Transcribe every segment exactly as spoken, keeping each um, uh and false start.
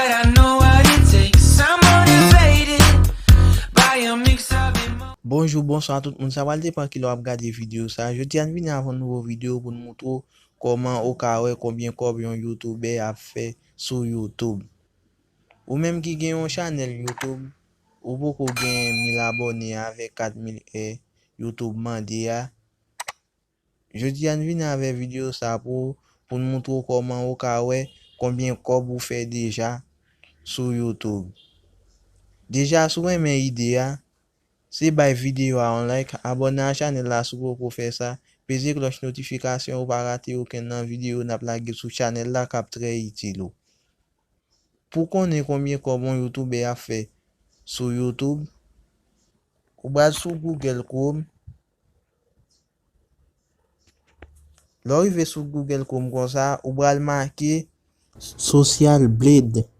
But I know what it takes. I'm motivated by a mix of emo- Bonjou, bonswa tout moun. Sa pral depann kilè w ap gade videyo sa. Jodi a, n vini avè yon nouvo videyo pou n moutre w kòman ou ka wè konbyen kòb yon youtubè ap fè sou YouTube. Ou menm ki gen yon chanèl YouTube, ou poko gen mil abòne avèk kat mil è YouTube mande a. Jodi a, n vini avè videyo sa pou, pou n moutre w kòman ou ka wè konbyen kòb ou fè deja sou YouTube. Deja, si w renmen ide a, se bay videyo a yon like, abòne a chanèl la si w poko fè sa, peze klòch notifikasyon ou pa rate okenn nan videyo n ap lage sou chanèl la k ap trè itil ou. Pou konnen konbyen kòb yon youtubè ap fè sou YouTube, ou pral sou Google Chrome. Lè w rive sou Google Chrome konsa, ou pral make Social Blade.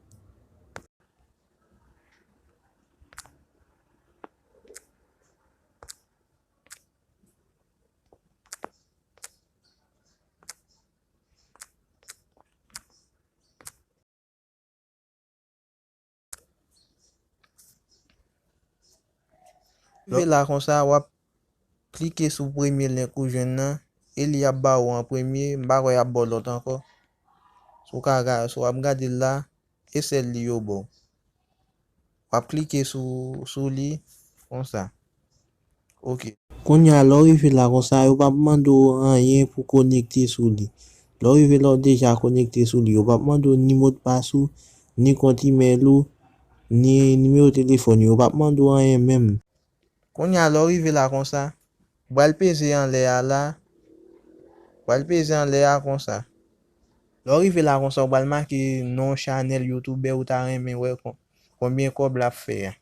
Rive la konsa, w ap klike sou premye link ou jwenn nan, e li ap ba ou an premye, m pa kwè y ap ba w lòt ankò. Si w ka ga-, si w ap gade l la, e sèl li yo ba w. W ap klike sou, sou li konsa. Ok. Kounye a, lè w rive la konsa, yo p ap mande w anyen pou konekte sou li. Lè w rive la, w deja konekte sou li, yo p ap mande w ni modpas ou, ni kont imèl ou, ni nimewo telefòn ou. Yo p ap mande w anyen menm. Kounye a, lè w rive la konsa, ou pral peze anlè a la, ou pral peze anlè a konsa. Lè w rive la konsa, ou pral make non chanèl youtubè ou ta renmen wè kon-, konbyen kòb l ap fè a.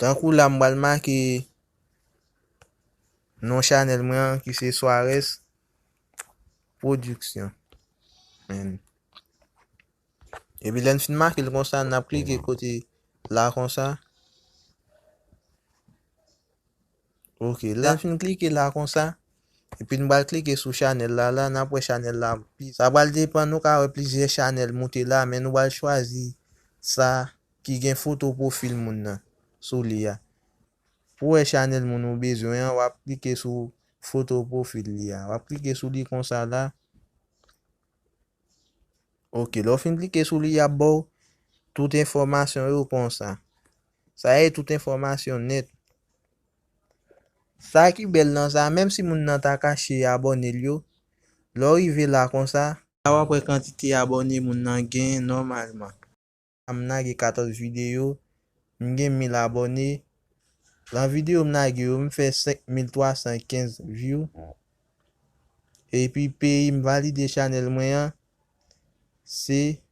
Tankou la, m pral make non chanèl mwen an ki se Suarez Production. Men. Epi lè n fin make l konsa, n ap klike kote la konsa. Ok, lè n fin klike la konsa, epi n pral klike sou chanèl la, la, n ap wè chanèl la. Sa pral depann, nou ka wè plizyè chanèl moute la, men nou pral chwazi sa ki gen foto pwofil moun nan sou li a. Pou wè chanèl moun ou bezwen an, w ap klike sou foto pwofil li a. W ap klike sou li konsa la. Ok, lè w fin klike sou li, y ap ba w tout enfòmasyon yo konsa. Sa e tout enfòmasyon nèt. Sa ki bèl nan sa, menm si moun nan ta kache abòne l yo, lè w rive la konsa, la w ap wè kantite abòne moun nan gen nòmalman. M lage katòz videyo, m gen mil abòne. Lan videyo m lage yo, m fè senk mil twa san kenz view. Epi peyi m valide chanèl mwen an, se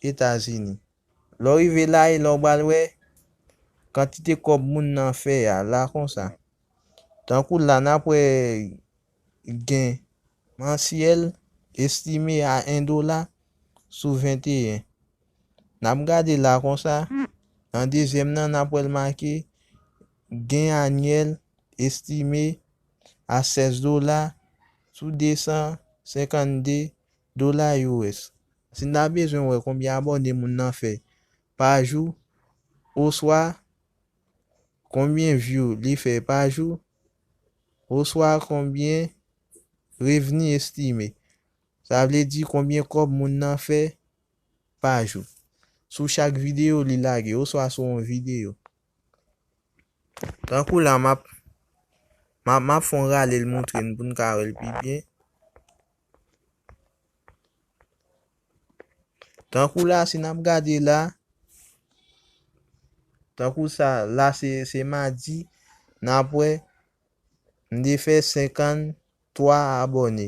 Etazini. Lè w rive la, e la w pral wè kantite kòb moun nan fè a, la konsa. Tankou la, n ap wè gen mansyèl estime a en dola sou venteyen. N ap gade la konsa, nan dezyèm nan, n ap wè l make gen anyèl estime a sèz dola sou de san senkannde dola U S. Si n ta bezwen wè konbyen abòne moun nan fè pa jou, oswa konbyen view li fè pa jou, oswa konbyen revni estime. Sa vle di konbyen kòb moun nan fè pa jou. Sou chak videyo li lage, oswa sou yon videyo. Tankou la, m ap, m ap, m ap fè yon rale l moutre n pou n ka wè l pi byen. Tankou la, si n ap gade la, tankou sa, la se, se madi, n ap wè, m te fè senkanntwa abòne.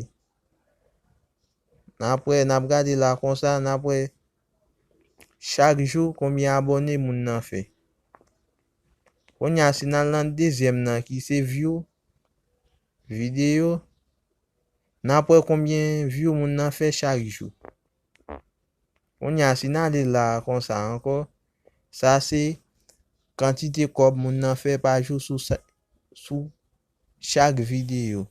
N ap wè, n ap gade la konsa, n ap wè chak jou konbyen abòne moun nan fè. Kounye a, si n al nan dezyèm nan ki se view videyo, n ap wè konbyen view moun nan fè chak jou. Kounye a, si n ale la konsa ankò, sa se kantite kòb moun nan fè pa jou sou sa, sou chak videyo.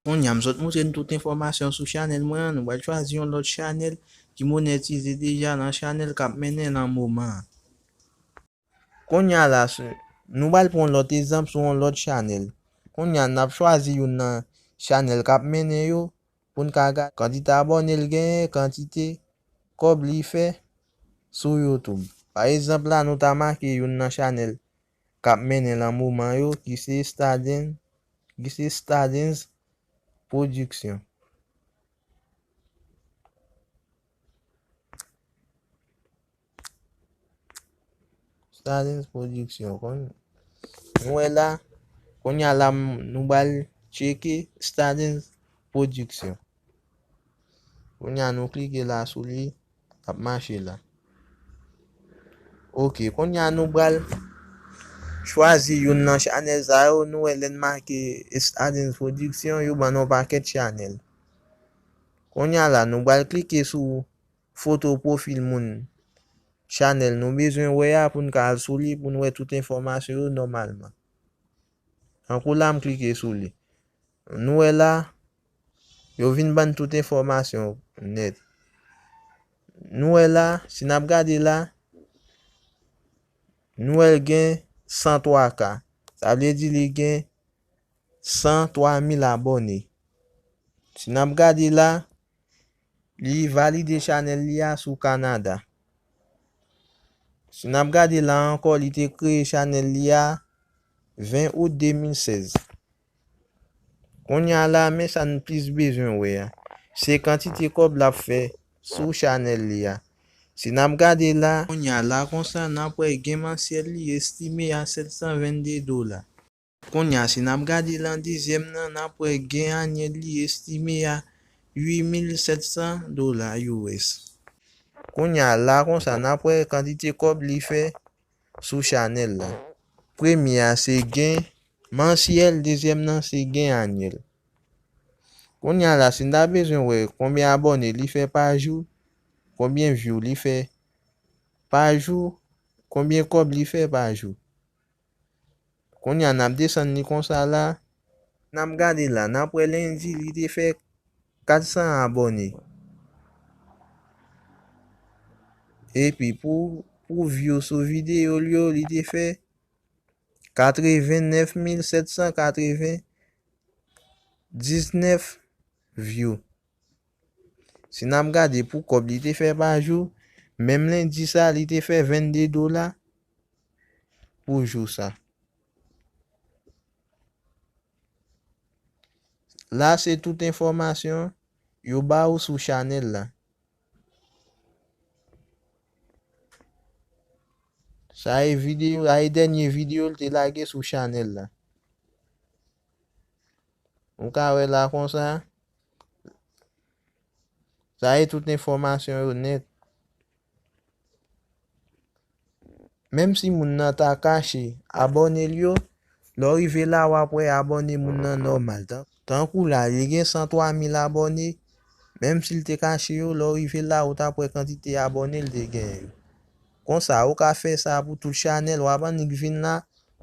Kounye a, m sot moutre n tout enfòmasyon sou chanèl mwen an, nou pral chwazi yon lòt chanèl ki monetize deja nan chanèl k ap mennen nan moman an. Kounye a la, se, nou pral pran yon lòt egzanp sou yon lòt chanèl. Kounye a, n ap chwazi youn nan chanèl k ap mennen yo pou n ka gade kantite abòne l genyen, kantite kòb li fè sou YouTube. Pa egzanp la, nou ta make youn nan chanèl k ap mennen nan moman yo, ki se Stardens, ki se Stardens Production. Stardens Production, konn, nou wè la, kounye a la, m, nou pral tcheke Stardens Production. Kounye a nou klike la sou li, l ap mache la. Ok, kounye a nou pral chwazi youn nan chanèl sa yo, nou wè lè n make Stardens Production, yo ban nou yon pakèt chanèl. Kounye a la, nou pral klike sou foto pwofil moun chanèl nou bezwen wè a pou n ka al sou li, pou n wè tout enfòmasyon yo nòmalman. Tankou la, m klike sou li. Nou wè la, yo vin ban n tout enfòmasyon nèt. Nou wè la, si n ap gade la, nou wè l gen san twa K. Sa vle di li gen san twa mil abòne. Si n ap gade la, li valide chanèl li a sou Kanada. Si n ap gade la ankò, li te kreye chanèl li a ven out de mil sèz. Kounye a la, men sa n plis bezwen wè a. Se kantite kòb l ap fè sou chanèl li a. Si n ap gade la, kounye a la konsa, n ap wè gen mansyèl li estime a sèt san vennde dola. Kounye a, si n ap gade lan dezyèm nan, n ap wè gen anyèl li estime a uit mil sèt san dola U S. Kounye a, la konsa, n ap wè kantite kòb li fè sou chanèl la. Premye a se gen mansyèl, dezyèm nan se gen anyèl. Kounye a la, si n ta bezwen wè konbyen abòne li fè pa jou, konbyen view li fè pa jou, konbyen kòb li fè pa jou. Kounye a, n ap desann li konsa la. N ap gade la, n ap wè lendi, li te fè kat san abòne. Epi pou, pou view sou videyo l yo, li te fè katrevennèf mil sèt san katrevenndiznèf view. Si n ap gade pou kòb li te fè pa jou, menm lendi sa, li te fè vennde dola pou jou sa. La, se tout enfòmasyon yo ba ou sou chanèl la. Sa e videyo, sa e dènye videyo l te lage sou chanèl la. Ou ka wè la konsa. Sa e tout enfòmasyon yo nèt. Menm si moun nan ta kache abòne l yo, lè w rive la, w ap wè abòne moun nan nòmal. Tan, tankou la, li gen san twa mil abòne. Menm si l te kache yo, lè w rive la, ou t ap wè kantite abòne l te genyen yo. Konsa, ou ka fè sa pou tout chanèl, w ap annik vin la,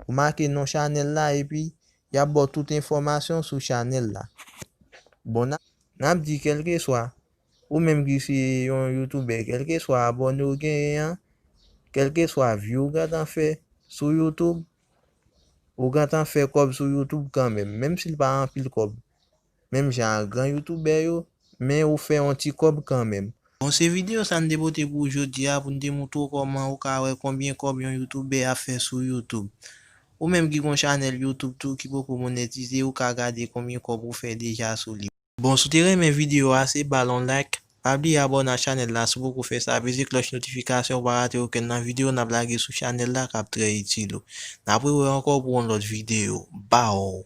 ou make non chanèl la, epi y ap ba w tout enfòmasyon sou chanèl la. Bon, n ap, n ap di kèlkeswa, ou menm ki se yon youtubè, kèlkeswa abòne w genyen an, kèlkeswa view ou gentan fè sou YouTube, ou gentan fè kòb sou YouTube kanmenm, menm si l pa anpil kòb. Menm jan ak gran youtubè yo, men ou fè yon ti kòb kanmenm. Bon, se videyo sa n te pote pou ou jodi a, pou n te moutre w kòman ou ka wè konbyen kòb yon youtubè ap fè sou YouTube. Ou menm ki gon chanèl YouTube tou ki poko monetize, ou ka gade konbyen kòb ou fè deja sou li. Bon, si w te renmen videyo a, se ba l yon like. Pa bliye abòne ak chanèl la si w poko fè sa, peze klòch notifikasyon pou w pa rate okenn nan videyo n ap lage sou chanèl la k ap trè itil ou. N ap rewè ankò pou yon lòt videyo. Baw!